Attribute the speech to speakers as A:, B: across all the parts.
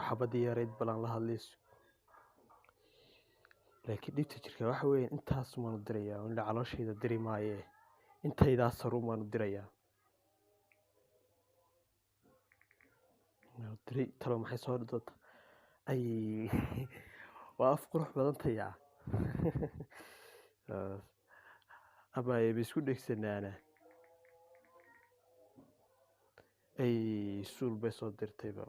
A: Xabadii yarayd balan la hadlayso, laakiin dhibta jirka waxa weeye intaas umaan u dirayaa, ilaa calooshayda diri maaye, intaydaas sare umaan u dirayaa. Diray, talo maxay soo doonta? Ay, waa af qurux badan tayaa. Abaaye, ba isku dhegsanaana. Ay, suul bay soo dirtayba,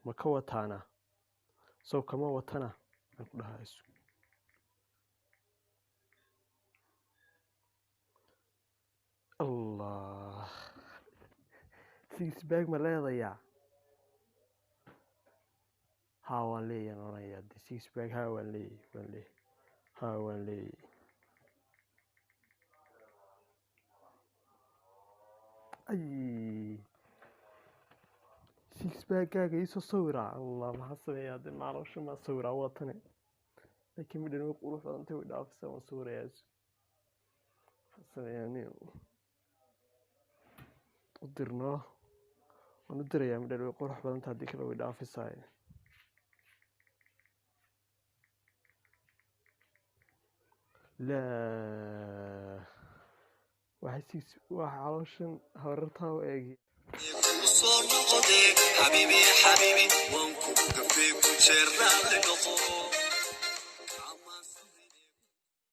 A: ma ka wataana? Sow kama watana aan ku dhahaa isu. Allah, six pack ma leedayaa? Haa, waan leeyahay, oranaya de six pack. Haa, waan leeyahay, waan leeyahay, haa, waan leeyahay. Ay, six packgaaga iisoo sawiraa. Allah, maxaa sameeyaa de? Macaloosha maa sawiraa? Waa tane, laakiin midhan way qurux badantay, way dhaafisa. Waan sawirayaa, maxaa sameeyaa? Nin u dirno, waan u dirayaa. Midhan way qurux badantay, haddii kale way dhaafisaay. Laa, waxay six waa calooshan horartaa u eegi.
B: Soo noqode xabiibi, xabiibi, waan kugu gafee, ku jeer, raalli noqo.